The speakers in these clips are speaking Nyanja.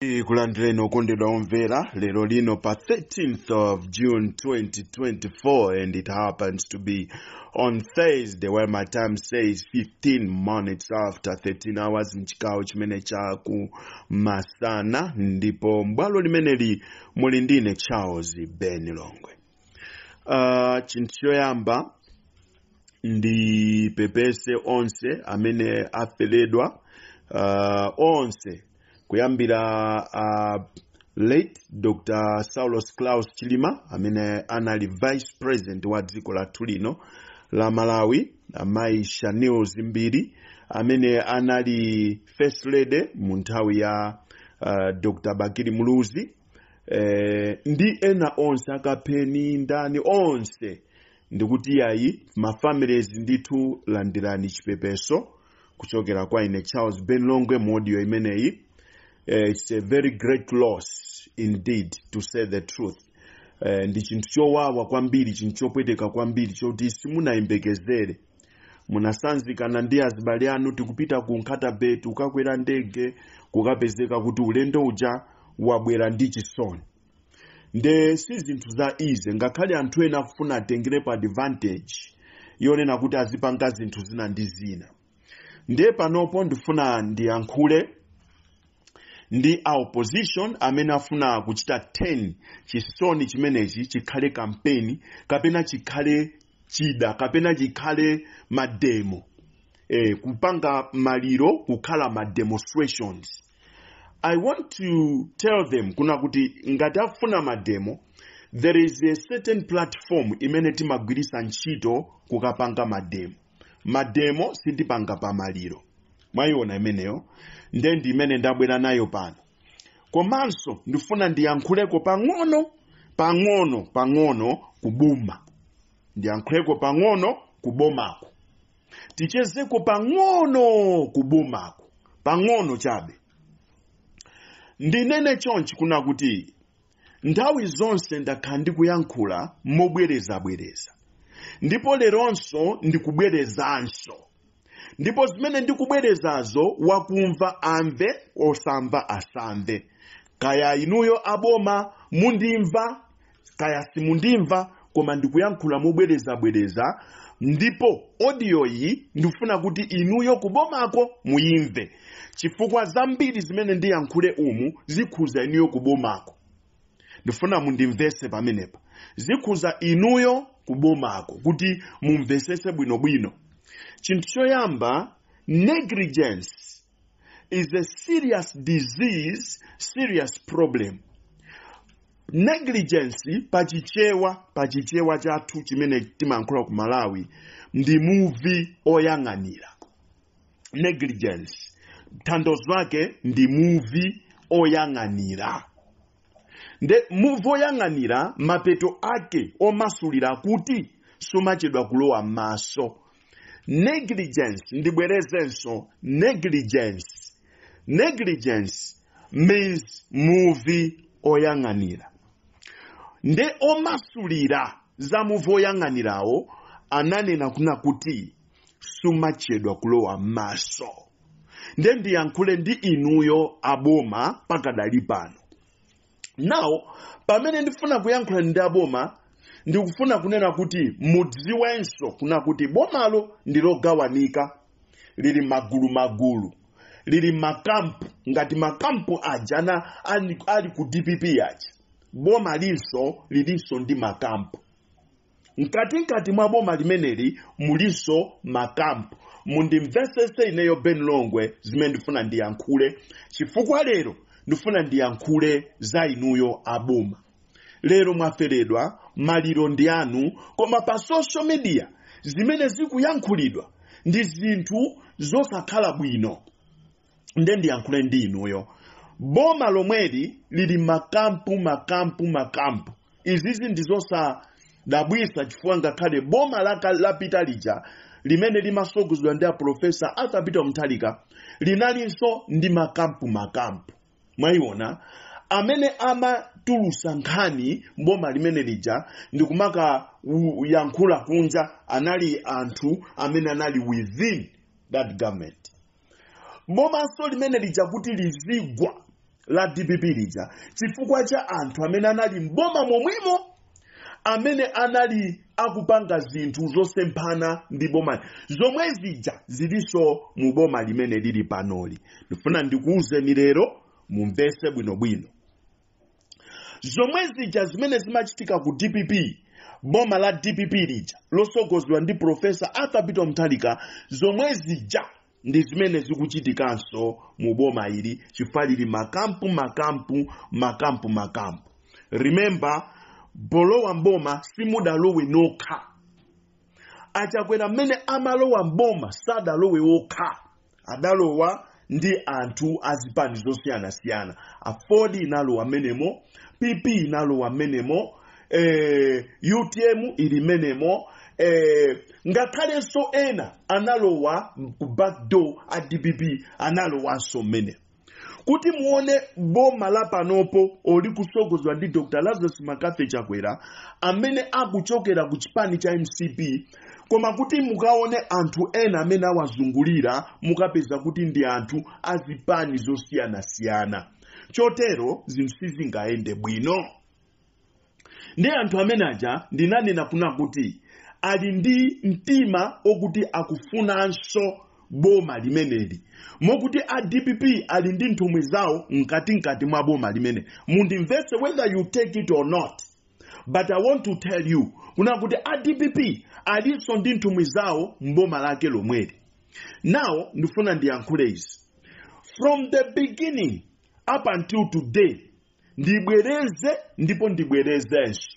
Kulandireni okondedwa omvera lero lino pa 13th of June 2024, and it happens to be on Thursday, where my time says 15 minutes after 13 hours mchigawo chimene chaku masana, ndipo mbwalo limeneli muli ndine Charles Ben Longwe. Chinthu choyamba, ndipepese onse amene aferedwa, onse kuyambira late Dr. Saulos Klaus Chilima amene anali vice president wa dziko lathu lino la Malawi, amayi Shanil Dzimbiri amene anali first lady mu nthawi ya Dr. Bakili Muluzi, ndi ena onse, akapheni ndani onse, ndikuti yayi, mafamilies ndithu landirani chipepeso kuchokera kwa ine Charles Ben Longwe mu audio imeneyi. It's a very great loss indeed, to say the truth. Ndi chinthu chowawa kwambiri, chinthu chopweteka kwambiri choti simunayembekezere. Munasanzikana ndi azibale anu, tikupita ku Nkhata Bay, kukakwera ndege, kukapezeka kuti ulendo uja wabwera ndi chisoni. Nde si zinthu za easy, ngakhale anthu ena akufuna atengerepo advantage yonena kuti azipanga zinthu zina ndi zina. Ndiye panopo ndifuna ndiyankhule ndi a opposition amene afuna kuchita 10 chisoni chimenechi chikhale kampeni kapena chikhale chida kapena chikhale mademo, kupanga maliro kukhala ma demonstrations. I want to tell them kuna kuti ngati afuna mademo, there is a certain platform imene timagwirisa ntchito kukapanga mademo. Mademo sitipanga pa maliro, mwayiona imeneyo? Nde ndi imene ndabwera nayo pano. Komanso ndifuna ndiyankhuleko pang'ono pang'ono pang'ono kuboma, ndiyankhuleko pang'ono kubomako, tichezeko pang'ono kubomako, pang'ono chabe. Ndinene chonchi kuna kuti nthawi zonse ndakhala ndikuyankhula mobwerezabwereza, ndipo leronso ndikubwerezanso, ndipo zimene ndikubwerezazo wakumva amve, osamva asamve. Kaya inuyo aboma mundimva, kaya simundimva, koma ndikuyankhula mobwerezabwereza, ndipo audio iyi ndikufuna kuti inuyo kubomako muyimve, chifukwa zambiri zimene ndiyankhule umu zikhuza inuyo kubomako. Ndifuna mundimvese pamenepa, zikhuza inuyo kubomako kuti mumvesese bwinobwino. Chinthu choyamba, negligence is a serious disease, serious problem. Negligence pachichewa chathu chimene timayankhula ku Malawi ndi muvi oyang'anira. Negligence tanthauzo lake ndi muvi oyang'anira. Nde muvi oyang'anira, mapeto ake omasulira kuti sumachedwa kulowa m'maso. Negligence, ndibwerezenso, negligence, negligence means muvi oyang'anira. Nde omasulira za muvi oyang'anirawo ananena kuna kuti sumachedwa kulowa m'maso. Nde ndiyankhule ndi inuyo aboma pakadali pano. Now, pamene ndifuna kuyankhula ndi aboma, ndikufuna kunena kuti mudziwenso kuna kuti bomalo ndi logawanika, lili magulu magulu, lili makampu, ngati makampu aja na ali ku DPP aja. Boma linso lilinso ndi makampu. Mkatikati mwa boma limeneli mulinso makampu. Mundimvesese ineyo Ben Longwe zimene ndifuna ndiyankhule, chifukwa lero ndifuna ndiyankhule za inuyo aboma. Lero mwaferedwa, maliro ndi anu, koma pa social media zimene zikuyankhulidwa ndi zinthu zosakhala bwino. Nde ndiyankhule ndi inuyo. Boma lomweli lili makampu makampu makampu. Izizi ndi zosadabwisa, chifukwa ngakhale boma lapita lija limene limasogozedwa ndi aprofesa Arthur Peter Mutharika linalinso ndi makampu makampu. Mwayiona amene amatulusa nkhani boma limene lija ndikumaka yankhula kunja anali anthu amene anali within that government. Bomanso limene lija kuti lizigwa La DPP lija, chifukwa cha anthu amene anali mboma momwemo, amene anali akupanga zinthu zosemphana ndi boma. Zomwe zija zilinso mu boma limene lili panoli. Ndifuna ndikuwuzeni lero, mumvese bwinobwino. Zomwe zija zimene zimachitika ku DPP, boma la DPP lija losogozedwa ndi Professor Arthur Peter Mutharika, zomwe zija ndi zimene zikuchitikanso mu boma ili, chifukwa lili makampu, makampu, makampu, makampu. Remember, polowa mboma simudalowe nokha. Achakwera mmene amalowa mboma sadalowe okha, adalowa ndi anthu azipani zosiyanasiyana. AFORD inalowa menemo, PP inalowa menemo, UTM ili menemo, ngakhalenso ena analowa ku backdoor a DPP analowanso menemo. Kuti muone boma la panopo olikusogozwa ndi Dr Lazarus McCarthy Chakwera, amene akuchokera ku chipani cha MCP, koma kuti mukaone anthu ena amene awazungulira, mukapeza kuti ndi anthu azipani zosiyanasiyana. Chotero zinthu sizingayende bwino. Ndi anthu amene aja ndinanena kuna kuti ali ndi mtima okuti akufunanso boma limeneli, mokuti a DPP ali ndi nthumwi zawo mkatikati mwa boma limene. Mundimvese, whether you take it or not, but I want to tell you kuna kuti a DPP alinso ndi nthumwi zawo mboma lake lomweli. Now ndifuna ndiyankhule izi from the beginning up until today. Ndibwereze ndipo ndibwerezenso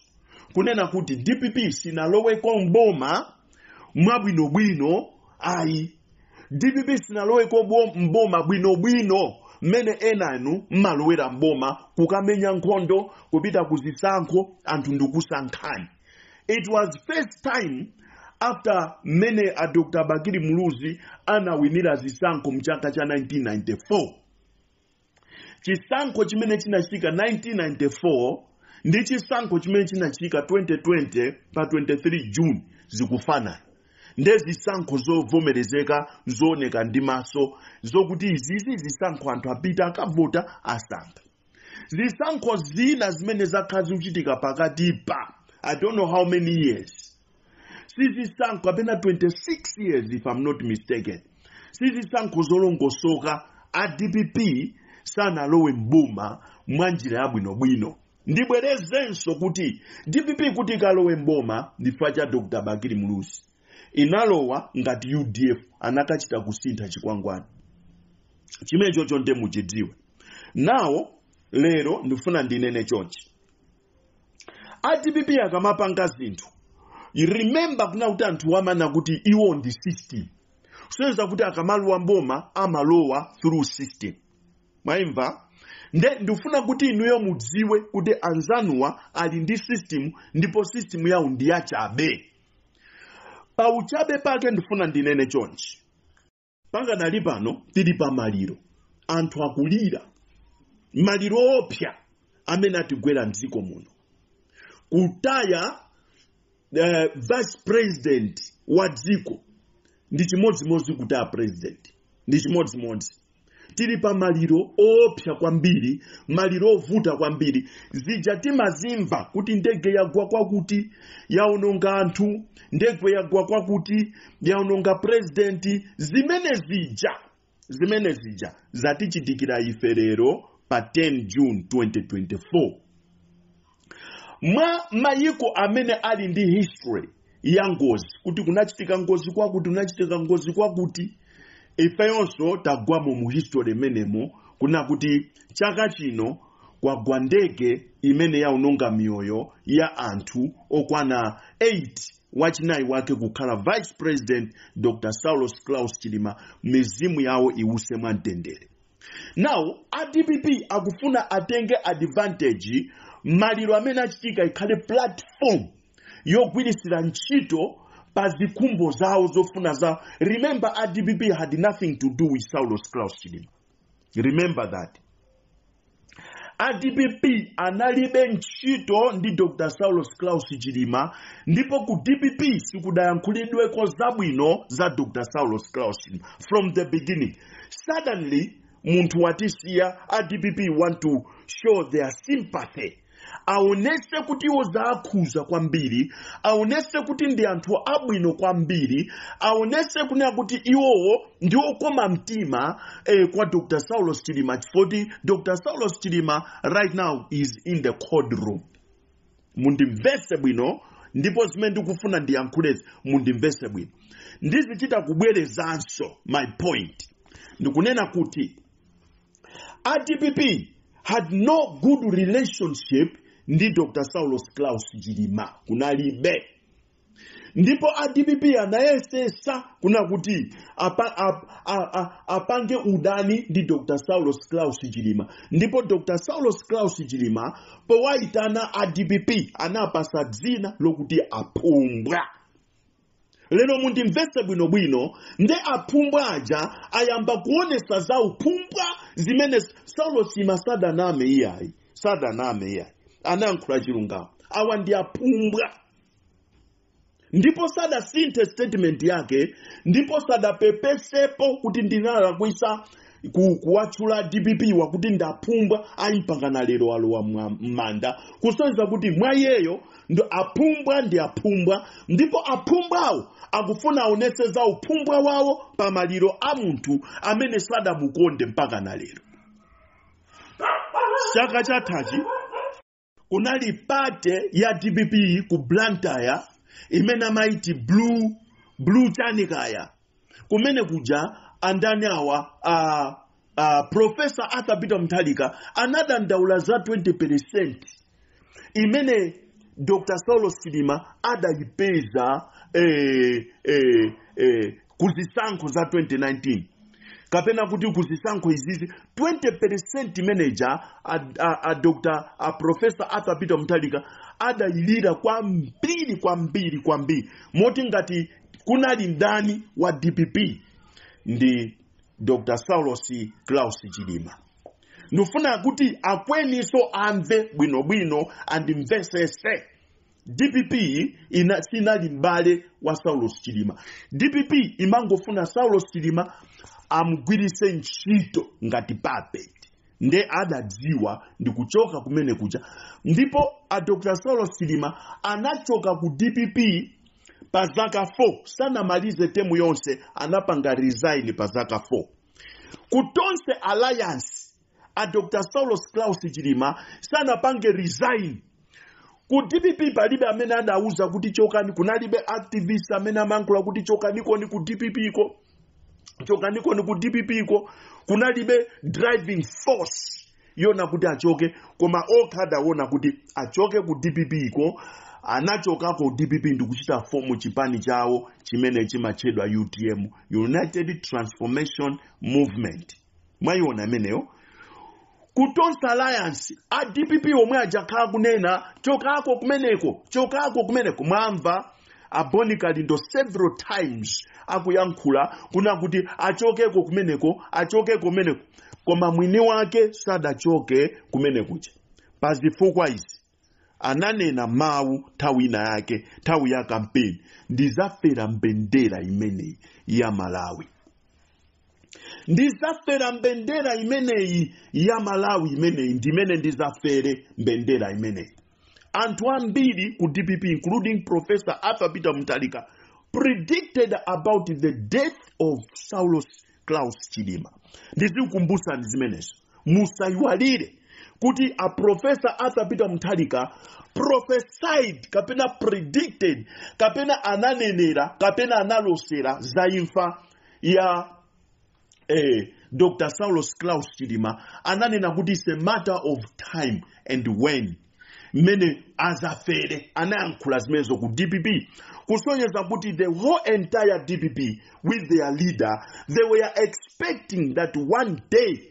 kunena kuti DPP sinaloweko mboma mwabwinobwino ayi. DPP sinaloweko mboma bwinobwino mmene enanu mmalowera mboma, kukamenya nkhondo, kupita ku zisankho, anthu ndikusankhani. It was first time after mmene a Dr Bakili Muluzi anawinira zisankho mchaka cha 1994. Chisankho chimene chinachitika 1994 ndi chisankho chimene chinachitika 2020 pa 23 June zikufanana. Nde zisankho zovomerezeka, zooneka ndi maso, zokuti izizi zisankho anthu apita akavota, asankha. Zisankho zina zimene zakhala zikuchitika pakatipa, I don't know how many years, sizisankho kapena 26 years if I'm not mistaken, sizisankho zolongosoka. A DPP sanalowe mboma mwa njira yabwinobwino. Ndibwerezenso kuti DPP kuti ikalowe mboma ndichifukwa cha Dr Bakili Muluzi. Inalowa ngati UDF, anakachita kusintha chikwangwani chimene chocho, nde muchidziwe. Nawo lero ndifuna ndinene chonchi: a DPP akamapanga zinthu, remember kuna kuti anthu amana kuti iwo ndi system, kusonyeza kuti akamalowa mboma amalowa through system. Mwayimva? Nde ndifuna kuti inuyo mudziwe kuti anzanuwa ali ndi system, ndipo system yawo ndi yachabe. Pauchabe pake ndifuna ndinene chonchi: pangadali pano tili pa maliro, anthu akulira maliro opsa amene atigwera mdziko muno, kutaya vice president wa dziko ndi chimodzimodzi kutaya president, ndi chimodzimodzi. Tili pa maliro opsa kwambiri, maliro ovuta kwambiri. Zija timazimva kuti ndege yagwa kwakuti, yaononga anthu, ndege yagwa kwakuti, yaononga president, zimene zija zatichitikira ife lero pa 10 June 2024. Mwa mayiko amene ali ndi history ya ngozi, kuti kunachitika ngozi kwakuti, kunachitika ngozi kwakuti, ifeyonso tagwamo mu history imenemo, kuna kuti chaka chino kwagwa ndege imene yaononga miyoyo ya anthu okwana 8, wachinayi wake kukhala Vice President Dr Saulos Klaus Chilima. Mizimu yawo iwuse mwamtendere. Now a DPP akufuna atenge advantage maliro amene achitika, ikhale platform yogwirisira ntchito pa zikhumbo zawo, zofuna zawo. Remember, a DPP had nothing to do with Saulos Klaus Chilima. Remember that a DPP analibe ntchito ndi Dr Saulos Klaus Chilima, ndipo ku DPP sikudayankhulidweko zabwino za Dr Saulos Klaus Chilima from the beginning. Suddenly Munthu watisiya, a DPP want to show their sympathy, aonese kuti iwo zaakhuza kwambiri, aonese kuti ndi anthu abwino kwambiri, aonese kunena kuti iwowo ndi okoma mtima kwa Dr Saulos Chilima, chifukwa Dr Saulos Chilima right now is in the cold room. Mundimvese bwino, ndipo zimene ndikufuna ndiyankhulezi mundimvese bwino. Ndizichita kubwerezanso my point. Ndikunena kuti a DPP had no good relationship ndi Dr Saulos Klaus Chilima, kunalibe. Ndipo a DPP anayesesa kuna kuti apange udani ndi Dr Saulos Klaus Chilima. Ndipo Dr Saulos Klaus Chilima powayitana a DPP anapasa dzina lokuti aphumbwa. Lero mundimvese bwinobwino. Nde aphumbwa aja ayamba kuonesa za uphumbwa zimene Saulos Chilima sadaname iyayi, sadaname iyayi, anayankhula chilungamo. Awa ndi aphumbwa, ndipo sadasinthe statement yake, ndipo sadapepesepo kuti ndinalakwisa kuwatchula DPP wakuti ndaphumbwa ayimpangana. Lero alowa m'manda, kusonyeza kuti mwa iyeyo ndo aphumbwa ndi aphumbwa. Ndipo aphumbwawo akufuna aonese za uphumbwa wawo pamaliro a munthu amene sadamukonde mpaka na lero. Chaka chathachi kunali party ya DPP ku Blantyre imene amaiti blue chanikaya. Kumene kuja andani awa, Professor Arthur Peter Mutharika anadandaula za 20% imene Dr Saulos Chilima adayipeza kuzisankho za 2019, kapena kuti kuzisankho izizi 20% manager a Dr a Professor Arthur Peter Mutharika adayilira kwambiri kwambiri kwambiri, moti ngati kunali ndani wa DPP ndi Dr Saulos Klaus Chilima. Ndifuna kuti akweniso amve bwinobwino, andimvesese. DPP sinali m'bale wa Saulos Chilima. DPP imangofuna Saulos Chilima amugwirise ntchito ngati puppet. Nde adadziwa ndi kuchoka kumene kuja. Ndipo a Dr Saulos Chilima anachoka ku DPP pa zaka 4, sanamalize term yonse, anapanga resign pa zaka 4. Ku Tonse Alliance a Dr Saulos Klaus Chilima sanapange resign. Ku DPP palibe amene adauza kuti chokani, kunalibe activist amene amankhula kuti chokanikoni ku DPP ko, chokanikoni ku DPP ko. Kunalibe driving force yona kuti achoke, koma okha adaona kuti achoke ku DPP ko. Anachokako ku DPP ndikuchita form chipani chawo chimene chimatchedwa UTM, United Transformation Movement. Mwayiona imeneyo? Ku Tonse Alliance a DPP omwe ajakhala kunena chokako kumeneko, chokako kumeneko. Mwamva a Bon Kalindo several times akuyankhula kuna kuti achokeko kumeneko, achokeko kumeneko, koma mwini wake sadachoke kumenekuja pa zifukwa izi. Ananena mawu nthawi ina yake, nthawi ya kampeni: "Ndizafera mbendera imeneyi ya Malawi, ndizafera mbendera imeneyi ya Malawi imeneyi, ndimene ndizafere mbendera imeneyi." Anthu ambiri ku DPP, including Professor Arthur Peter Mutharika, predicted about the death of Saulos Klaus Chilima. Ndizikukumbusani zimenezo, musayiwalire kuti a Professor Arthur Peter Mutharika prophesied kapena predicted kapena ananenera kapena analosera za imfa ya Dr Saulos Klaus Chilima. Ananena kuti it's a matter of time and when mmene azafere. Anayankhula zimenezo ku DPP, kusonyeza kuti the whole entire DPP with their leader, they were expecting that one day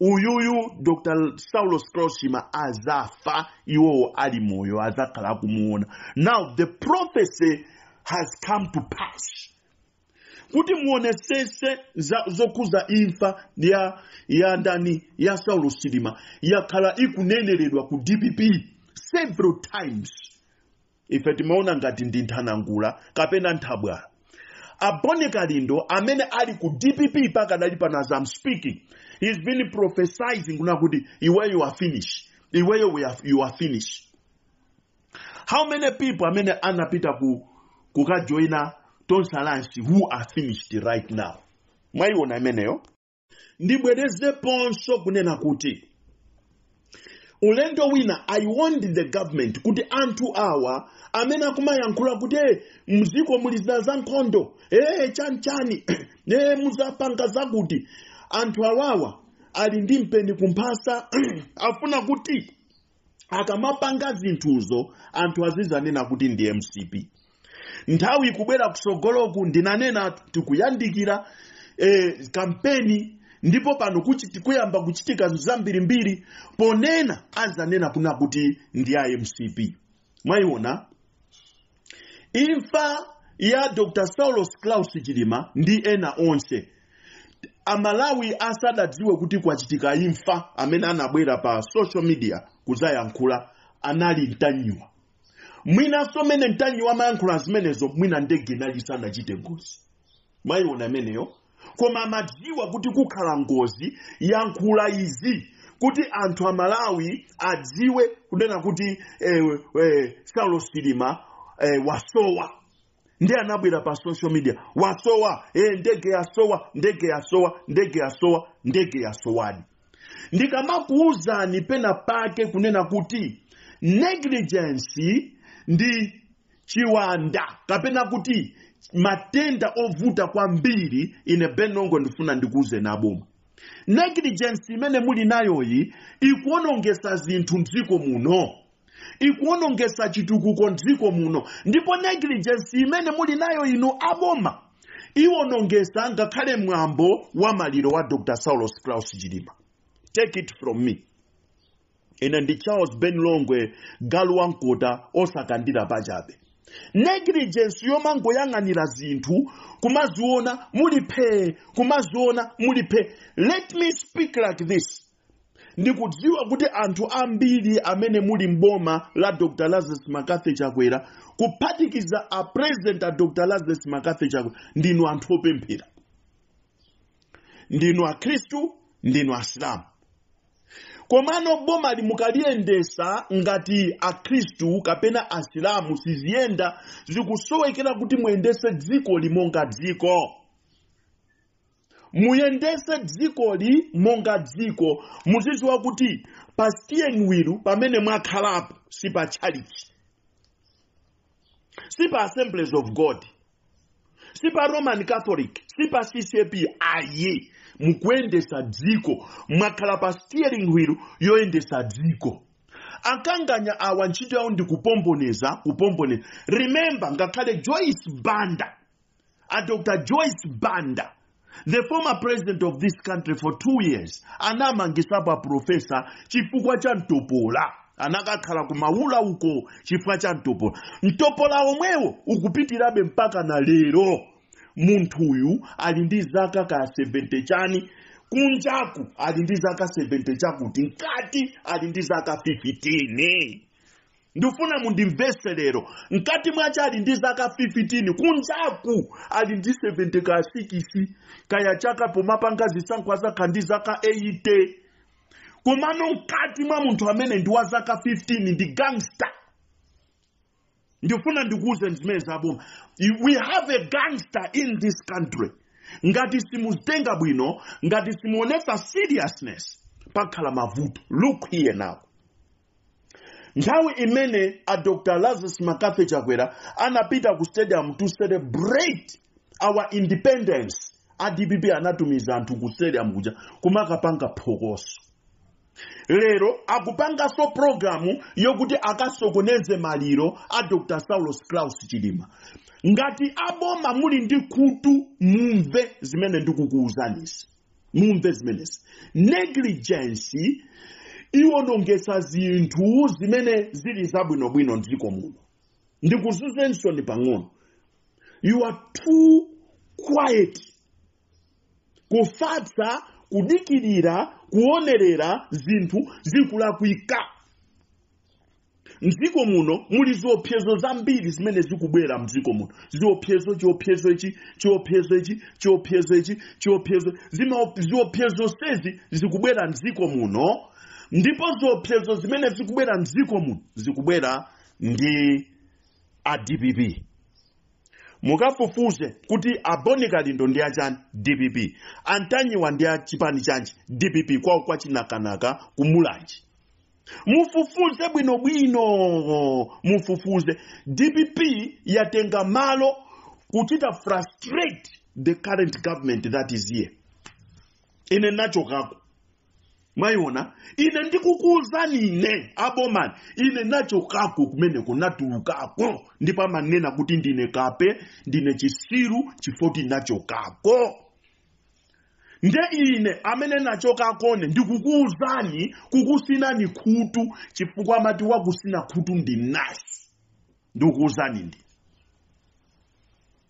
uyuyu Dr Saulos Klaus Chilima azafa iwowo ali moyo, azakhala akumuona. Now the prophecy has come to pass. Kuti muonesese zokhuza imfa ya ndani, ya Saulos Chilima, yakhala ikuneneredwa ku DPP several times. Ife timaona ngati ndi nthanangula kapena nthabwala. A Bon Kalindo amene ali ku DPP pakadali pano, as I'm speaking, He's been prophesizing kuna kuti iweyo you are finished, iweyo you are finished. How many people amene anapita ku kukajoina Tonse Alliance who are finished right now? Mwayiona imeneyo? Ndibwerezeponso kunena kuti ulendo wina I want the government kuti anthu awa amene akumayankhula kuti, "Mdziko muli zida za nkhondo, chanichani, muzapanga zakuti," anthu awawa ali ndi mpeni kumphasa. Afuna kuti akamapanga zinthuzo anthu azizanena kuti ndi MCP. Nthawi ikubwera kusogoloku, ndinanena tikuyandikira kampeni, ndipo pano kuyamba kuchitika zambirimbiri, ponena azanena kuna kuti ndi a MCP. Mwayiona imfa ya Dr Saulos Klaus Chilima ndi ena onse, Amalawi asadadziwe kuti kwachitika imfa, amene anabwera pa social media kuzayankhula anali Mtanyiwa. Mwinanso mene Mtanyiwa amayankhula zimenezo, mwina ndege inali isanachite ngozi. Mwayiona imeneyo? Koma amadziwa kuti kukhala ngozi, yankhula izi kuti anthu Amalawi adziwe kunena kuti Saulos Chilima wasowa. Ndi anabwera pa social media, wasowa, ndege yasowa, ndege yasowa, ndege yasowa, ndege yasowadi. Ndikamakuwuzani pena pake kunena kuti negligence ndi chiwanda kapena kuti matenda ovuta kwambiri, ine Ben Longwe ndifuna ndikuuze naboma, negligence imene muli nayoyi ikuonongesa zinthu mdziko muno, ikuonongesa chitukuko mdziko muno. Ndipo negligence imene muli nayo inu aboma iwonongesa ngakhale mwambo wa maliro wa Dr Saulos Klaus Chilima. Take it from me, ine ndi Charles Ben Longwe, galu wankota osakandira pachabe. Negligence yomangoyang'anira zinthu kumaziona muli phee, kumaziona muli phee. Let me speak like this: ndikudziwa kuti anthu ambiri amene muli mboma la Dr Lazarus McCarthy Chakwera, kuphatikiza a president a Dr Lazarus McCarthy Chakwera, ndinu anthu opemphera, ndinu Akhristu, ndinu Asilamu. Komano boma limukaliyendesa ngati Akhristu kapena Asilamu siziyenda. Zikusowekera kuti muyendese dziko monga dziko, muyendese dzikoli monga dziko. Muzidziwa kuti pa steering wheel pamene mwakhalapo si pa church, si pa Assemblies of God, si pa Roman Catholic, si pa CCAP, ayi. Mukuyendesa dziko, mwakhala pa steering wheel yoyendesa dziko. Akanganya awa ntchito yawo ndi kupomboneza, kupomboneza. Remember, ngakhale Joyce Banda, a Dr Joyce Banda, the former president of this country for 2 years, anamangisapo a professor chifukwa cha mtopola. Anakakhala kumaula uko chifukwa cha mtopola. Mtopola omwewo ukupitirabe mpaka na lero. Munthuyu ali ndi zaka ka 70 chani, kunjaku ali ndi zaka 70 chakuti, mkati ali ndi zaka 15. Ndifuna mundimvese lero, mkati mwache ali ndi zaka 15, kunjaku ali ndi 70 ka 6 kaya chaka. Pomapanga zisankho azakha ndi zaka 80. Komano mkati mwa munthu amene ndi wa zaka 15 ndi gangster. Ndifuna ndikuuze zimene zaboma, we have a gangster in this country. Ngati simuzitenga bwino, ngati simuonesa seriousness, pakhala mavuto. Look here now, nthawi imene a Dr Lazarus McCarthy Chakwera anapita ku stadium to celebrate our independence, a DPP anatumiza anthu ku stadium kuja kumakapanga phokoso. Lero akupanganso programu yokuti akasokoneze maliro a Dr Saulos Klaus Chilima. Ngati aboma muli ndi khutu, mumve zimene ndikukuwuzanisi, mumve zimenezi. Negligence iwonongesa zinthu zimene zili zabwinobwino mdziko muno. Ndikuzuzensoni pang'ono, you are too quiet, kufatsa, kudikirira, kuonerera zinthu zikulakwika. Mdziko muno muli ziopsezo zambiri zimene zikubwera mdziko muno. Ziopsezo, chiopsezo ichi, chiopsezo ichi, chiopsezo ichi, chiopsezo ziopsezo sezi zikubwera mdziko muno. Ndipo ziopsezo zimene zikubwera mdziko muno zikubwera ndi a DPP. Mukafufuze kuti a Bon Kalindo ndi achani? DPP. Antanyiwa ndi a chipani chanji? DPP. Kwawo kwa Chinakanaka kumulanje. Mufufuze bwinobwino, mufufuze. DPP yatenga malo kuchita frustrate the current government that is here. Ine nachokako, mwayiona? Ine ndikukuwuzani, ine abomani, ine nachokako kumeneko, natulukako, ndipo amanena kuti ndine kape, ndine chisiru, chifoti nachokako. Nde ine amene nachokakone ndikukuwuzani, kukusinani khutu, chifukwa amati wakusina khutu ndi nasi. Ndikukuwuzani, ndi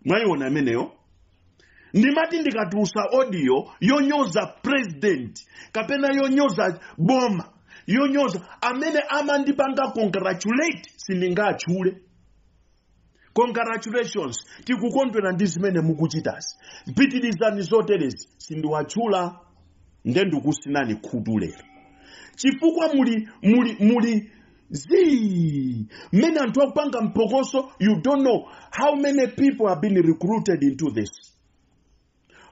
mwayiona imeneyo? Ndimati ndikatulusa audio yonyoza president kapena yonyoza boma, yonyoza amene amandipanga congratulate, sindingatchule. "Congratulations, tikukondwera ndi zimene mukuchitazi, pitirizani zoterezi," sindiwatchula. Nde ndikusinani khutu lero chifukwa muli zii mmene anthu akupanga mphokoso. You don't know how many people have been recruited into this.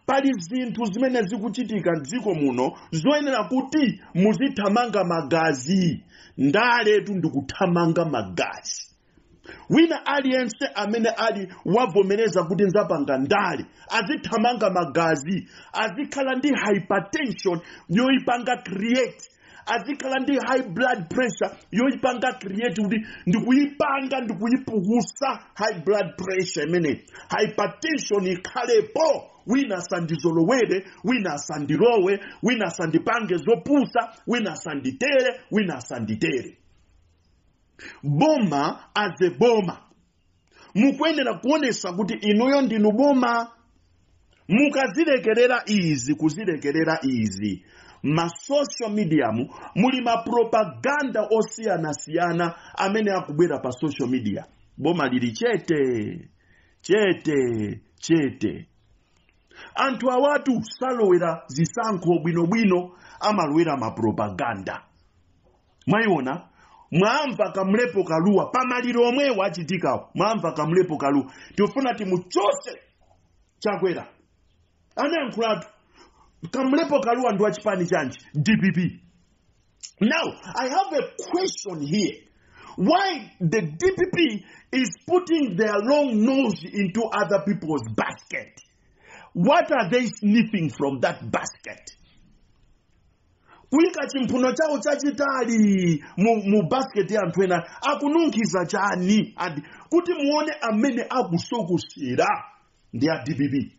Pali zinthu zimene zikuchitika mdziko muno zoyenera kuti muzithamanga magazi. Ndaletu ndikuthamanga magazi. Wina aliyense amene ali wavomereza kuti nzapanga ndale azithamanga magazi, azikhala ndi hypertension yoyipanga create, azikhala ndi high blood pressure yoyipanga create, kuti ndikuyipanga, ndikuyipukusa high blood pressure imene hypertension ikhalepo. Wina asandizolowere, wina asandilowe, wina asandipange zopusa, wina asanditere, wina asanditere. Boma aze boma, mukuyenera kuonesa kuti inuyo ndinu boma. Mukazilekerera izi, kuzilekerera izi, ma social media mu muli ma propaganda osiyanasiyana amene akubwera pa social media. Boma lili chete chete chete. Anthu awatu salowera zisankho bwinobwino, amalowera mapropaganda. Mwayiona? Mwamva Kamlepo Kaluwa pamaliro omwewo achitikawo? Mwamva Kamlepo Kaluwa, "Tifuna timuchose Chakwera," anayankhulatu. Kamlepo Kaluwa ndi wachipani chanji? DPP. Now I have a question here: why the DPP is putting their long nose into other people's basket? What are they sniffing from that basket? Kuyika chimphuno chawo chachitali mu basket ya anthu ena, akununkhiza chani? Adi kuti muone amene akusokusera ndi a DPP.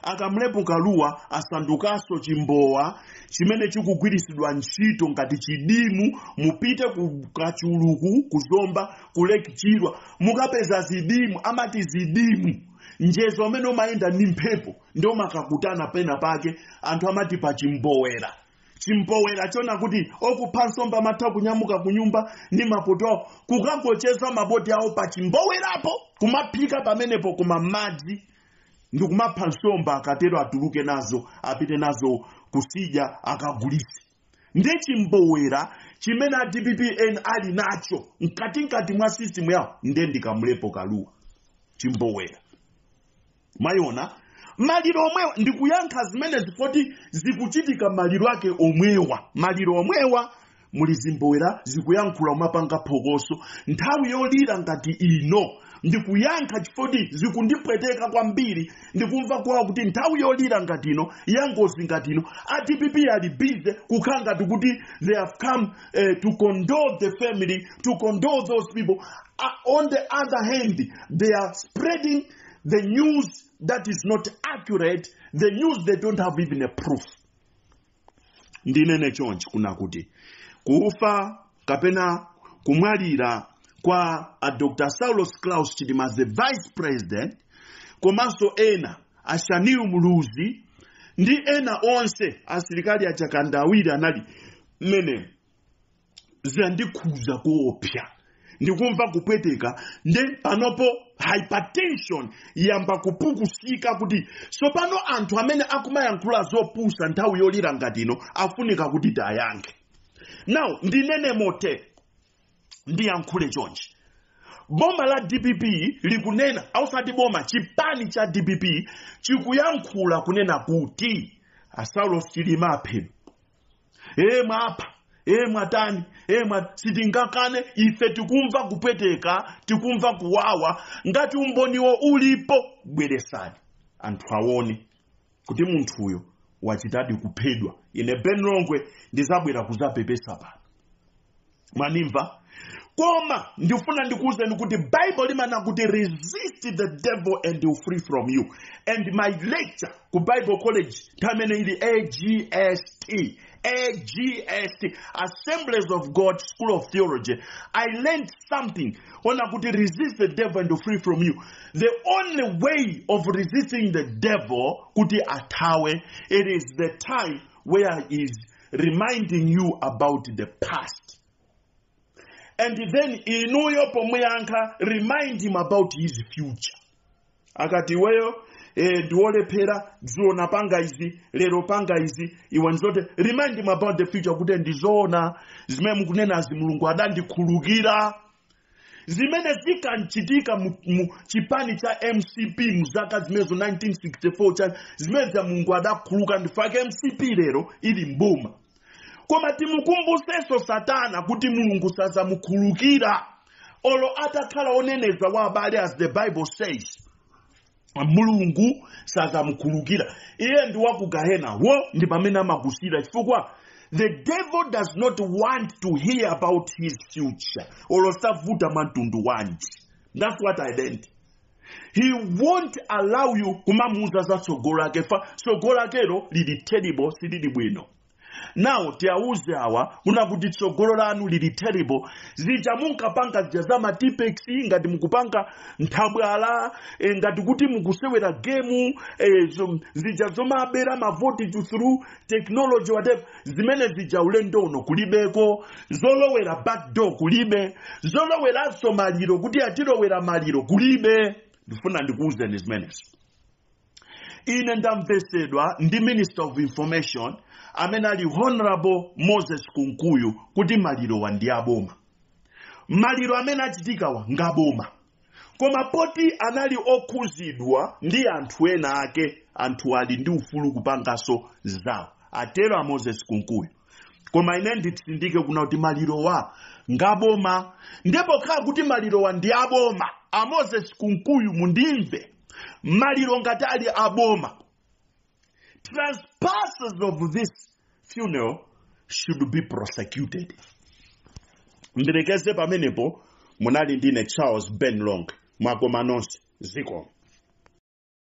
Akamlepo Kaluwa asandukanso chimbowa chimene chikugwirisidwa ntchito ngati chidimu. Mupite ku Kachuluku, kuzomba ku Lake Chilwa, mukapeza zidimu. Amati zidimu njezo amene umayenda ndi mphepo, ndio makakutana pena pake. Anthu amati pa chimbowera, chimbowera chona kuti okupha nsomba amatha kunyamuka kunyumba ndi mapoto awo kukangocheza maboti awo pa chimbowerapo, kumaphika pamenepo kuma madzi ndikumapha nsomba. Akatero atuluke nazo, apite nazo kusidya, akagulise. Ndi chimbowera chimene a DPPN ali nacho mkatikati mwa system yawo. Nde ndikamlepo Kaluwa chimbowera. Mayiona maliro omwewa? Ndikuyankha zimene zifoti zikuchitika maliro ake omwewa. Maliro omwewa muli zimbowera zikuyankhula, umapanga phokoso nthawi yolira ngati ino. Ndikuyankha chifoti zikundipweteka kwambiri. Ndikumva kwawo kuti nthawi yolira ngati ino, ya ngozi ngati ino, a DPP ali busy kukhala ngati kuti they have come to condole the family, to condole those people. On the other hand, they are spreading the news that is not accurate, the news they don't have even a proof. Ndinene chonchi kuna kuti kufa kapena kumwalira kwa a Dr Saulos Klaus Chilima, the vice president, komanso ena a Shanil Muluzi ndi ena onse, asilikali achakanda awiri anali mmene. Zandikhuza kuopsa, ndikumva kupweteka. Nde panopo hypertension yamba kupukusika, kuti sopano anthu amene akumayankhula zopusa nthawi yolira ngati ino afunika kuti tayankhe. Now ndinene mote, ndiyankhule chonchi: boma la DPP likunena, ausati boma, chipani cha DPP chikuyankhula kunena kuti a Saulos Chilima aphedwa. E mwapha, e mwatani, e mwa sitingakane ife. Tikumva kupweteka, tikumva kuwawa. Ngati umboniwo ulipo, bweresani anthu aone kuti munthuyo wachitadi kuphedwa. Ine Ben Longwe ndizabwera kuzapepesa pano, mwanimva? Koma ndifuna ndikuwuzeni kuti Bible limanena kuti resist the devil and he will flee from you. And my lecture ku Bible College nthawi imene ili AGST, AGST, Assemblies of God School of Theology, I learned something ona kuti resist the devil and he will flee from you. The only way of resisting the devil kuti athawe, it is the time where he is reminding you about the past, and then inuyo pomuyankha, remind him about his future. Akati iweyo ndiwolephera, dzulo napanga izi, lero panga izi, iwe ndizote, remind him about the future kuti ndizoona zimene mukunenazi, Mulungu adandikhulukira. Zimene zikanchitika mu chipani cha MCP mu zaka zimenezo 1964 cha zimene za Mulungu adakhuluka, ndifake MCP lero ili mboma. Koma timukumbusenso Satana kuti Mulungu sazamukhulukira olo atakhala oneneza wa abale. As the Bible says, Mulungu sazamukhulukira. Iye ndi waku gahena wo, ndi pamene amakusira, chifukwa the devil does not want to hear about his future, olo savuta mwa mtundu wanji. That's what I learned. He won't allow you kumamuuza za tsogolo lake, fa tsogolo lakelo lili terrible, silili bwino. Now tiawuze awa kuna kuti tsogolo lanu lili terrible. Zija munkapanga zija za ma Tipp-Ex, ngati mukupanga nthabwala, ngati kuti mukusewera game, zija zomabera mavoti through technology, whatever, zimene zija ulendo uno kulibeko. Zolowera back door kulibe, zoloweranso maliro kuti atilowera maliro kulibe. Ndifuna ndikuwuzeni zimenezo. Ine ndamvesedwa ndi Minister of Information amene ali Honorable Moses Kunkuyu kuti malirowa ndi aboma. Maliro amene achitikawa ngaboma, koma poti anali okhuzidwa ndi anthu ena ake, anthu ali ndi ufulu kupanganso zawo, atero a Moses Kunkuyu. Koma ine nditsindike kuna kuti malirowa ngaboma. Ndipo khala kuti malirowa ndi aboma, a Moses Kunkuyu mundimve, maliro ngati ali aboma, trespassers of this funeral should be prosecuted. Ndilekeze pamenepo. Munali ndine Charles Ben Longwe. Mwakoma nonse, zikomo.